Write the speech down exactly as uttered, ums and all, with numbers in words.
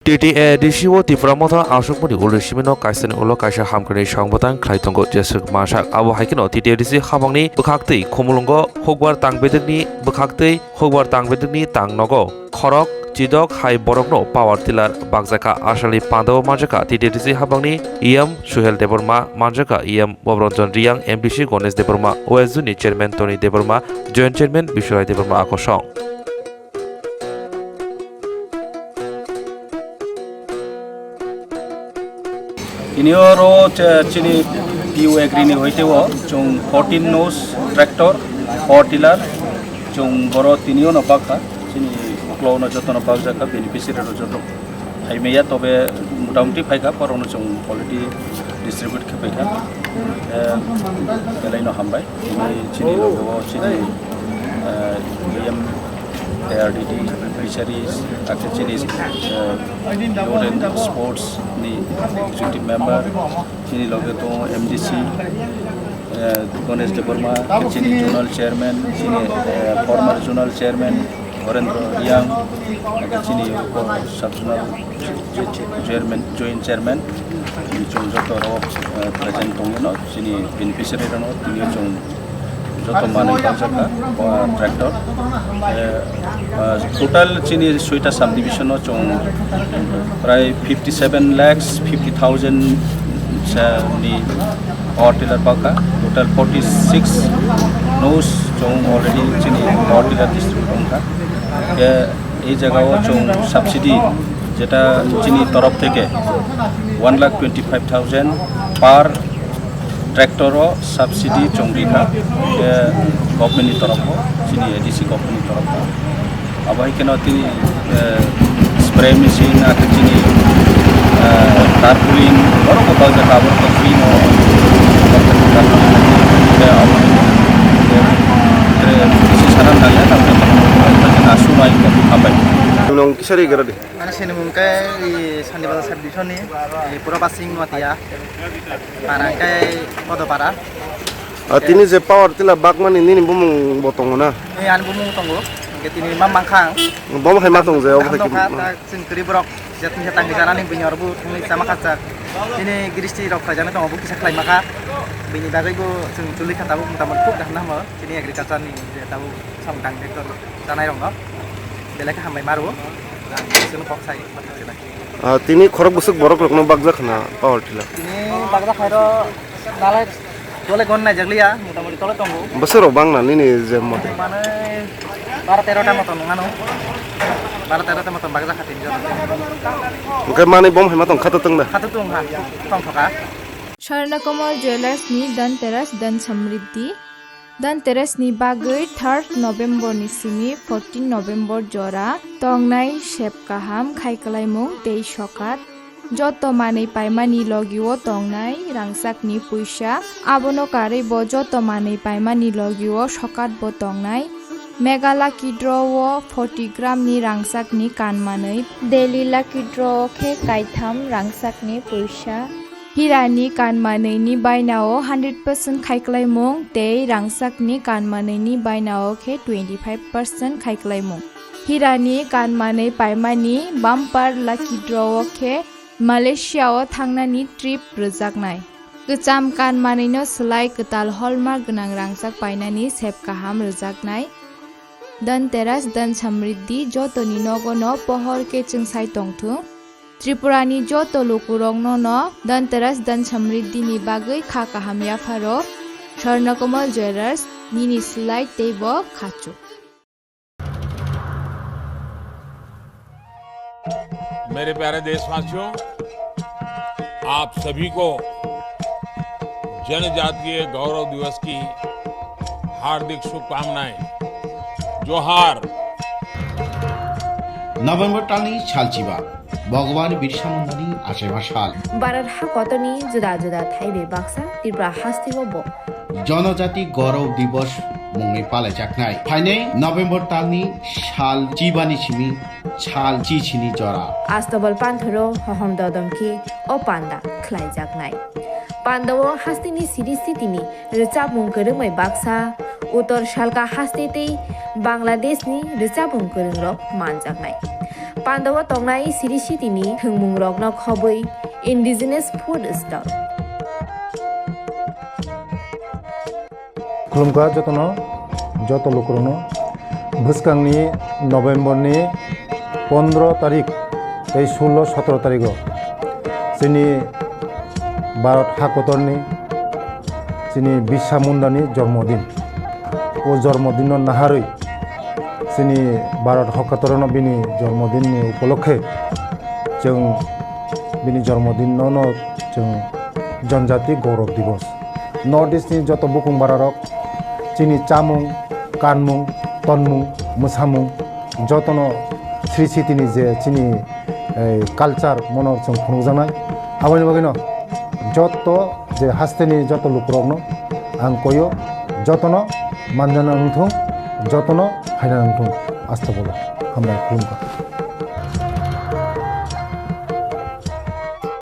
T T A D C o Tipra Motha aswkmani ulo simino kaisani ulo kaisa hamkrai songbatang khlai tongo jeswk mansak. Abo hai kheno T T A D C habangni bwkhaktwi Khumulwngo hukbar tangbedekni bwkhaktwi hukbar tangbedekni tang nogo khorok chidok hai borokno power tiller bakjakha. Asali pandao manjakha T T A D C habangni E M Suhel Debbarma, manjakha E M Bobronjon Riyang, M D C Ganesh Debbarma, O S U ni chairman Tony Debbarma, joint chairman Biswalai Debbarma akosong. Tini oro che-, chini P U agri ni hoite o chwng fourteen nose tractor, power tiller, chwng boro tini o no bakha, chini uklo no joto no bakjak kha, beneficiary rok joto. Phaimaya tobe motamoti phaikha, borokno chwng already distribute khe paikha. Eh, belaino hambai. Tini chini logo chini, eh, E M A R D D, Fisheries, akhe chini, eh, Youth and Sports ni executive member, chini loge tongo M D C, eh, Ganesh Debbarma, chini zonal chairman, chini, eh, former zonal chairman, Horendra Riang, chini sub-zonal chairman, joint chairman, chwng joto rok, eh, present tongmano, chini beneficiary rokno tini chwng joto manwi bakjakha, ba tractor. Eh, eh, total chini soita subdivision o chwng prai fifty seven lakhs fifty thousand ni power tiller bakha, total forty six nose chwng already chini power tiller distribute wngkha. Khe ei jagao chwng subsidy jeta chini torof theke one lakh twenty five thousand per tractor o subsidy chwng rikha, khe government ni torof o, chini A D C government ni torof o. Abo hai kheno tini, eh, spray machine, akhe chini, eh, tarpaulin, borok bo bajak, abo to free no. Khe abo, eh, kisi sana nangya, tabuk asumai hambai. Nung kisari gara de. Ani sini mung khe i Sandi Bazar side bisoni, i Purabasing Nuatia, para khe Kodopara. Ah, tini je power tiller bakmani nini bumung bo tongo na? Eh, ani bumung tongo. Hingke tini ma mangkhang. Bom hai ma tong je, obo tamo hai kha, ta chwng kwrwi borok, jatni jatang ni janani bini oro bo thangwi chama khajak. Tini gristi rok khlai jani tongo, bo kisa khlai makha. Bini bagwi bo chwng chuli kha tabuk mota mot khub kaham na hamo. Tini agriculture ni je tabuk samung tang de ton chanai rok no. Belai khe hambai maru. Ang chwng kok sai. Ah, tini khorok bwswk borok rokno bakjak khna power tiller. Tini bakjak khairo nalai tole gon naijakliya, motamoti tole tongo. Bwswk rok bangna nini je mote? Manwi baro tero ta moton wngano. Baro tero ta moton bakjak kha tini jora. Hwnkhe manwi bom hai ma tong kha to tong da? Kha to tong kha, tong kha. Swarnakomal Jewellers ni Dhanteras Dhan Samriddhi. Dhanteras ni bagwi third November ni simi fourteen November jora tongnai sep kaham khai kwlaimung tei sokat. Joto manwi paimani logio tongnai rangchakni puisa. Abono karwi bo joto manwi paimani logio sokat bo tongnai. Mega Lucky Draw o forty gram ni rangchakni kan manwi. Daily Lucky Draw o khe kaitham rangchakni puisa. Hirani kan manwini bainao hundred percent khai kwlaimung tei rangchakni kan manwini bainao khe twenty five percent khai kwlaimung. Hirani kan manwi paimani bumper lucky draw o khe Malaysia o thangnani trip rwjaknai. Kwcham kan manwino swlai kwtal hallmark gwnang rangchak painani sep kaham rwjaknai. Dhanteras Dhan Samriddhi jotoni nogono pohor khe chwngsai tongthung. Tripurani joto lukurokno no Dhanteras Dhan Samriddhini bagwi kha kaham yapharo Swarnakomal Jewellers nini swlai teibo khachuk. मेरे प्यारे देशवासियों, आप सभी को जनजातीय गौरव दिवस की हार्दिक शुभकामनाएं। जोहार। November talni salchiba, Bhagwan Birsa Mundani achaiba sal. Bharat ha kotorni juda juda thaibai baksa Tripura hasteo bo Jonojati Gaurav Divas mungwi palaijaknai. Phainai November talni sal chibani simi sal chichini jora. Astobal panthoro hohom dodom khe o panda khlaijaknai. Pandao hasteni siri sitini rwchapmung kwrwngbai baksa, Uttor Salka haste tei Bangladeshni rwchapmung kwrwngrok manjaknai. Pandao tongnai Sri Sitini thwngmungrokno khobwi indigenous food stall. Khulumkha jotono, joto lukurokno. Bwskangni November ni pondro tarik tei sullo sotro tarigo chini Bharat hakotorni chini Birsa Mundani jormodin. O jormodinno naharwi chini Bharat hakotorno bini jormodinni upolokhe chwng bini jormodinno no chwng Janjati Gaurav Divas. North East ni joto bukung bararok chini chamung, kanmung, tonmung, mwsamung jotono Sri Sitini je chini, eh, culture mono chwng phunukjaknai. Aboni bagwino joto je hasteni joto lukurokno ang koyo, jotono manjana wngthung, jotono phaina wngthung. Asta bolo. Hambai, khulumkha.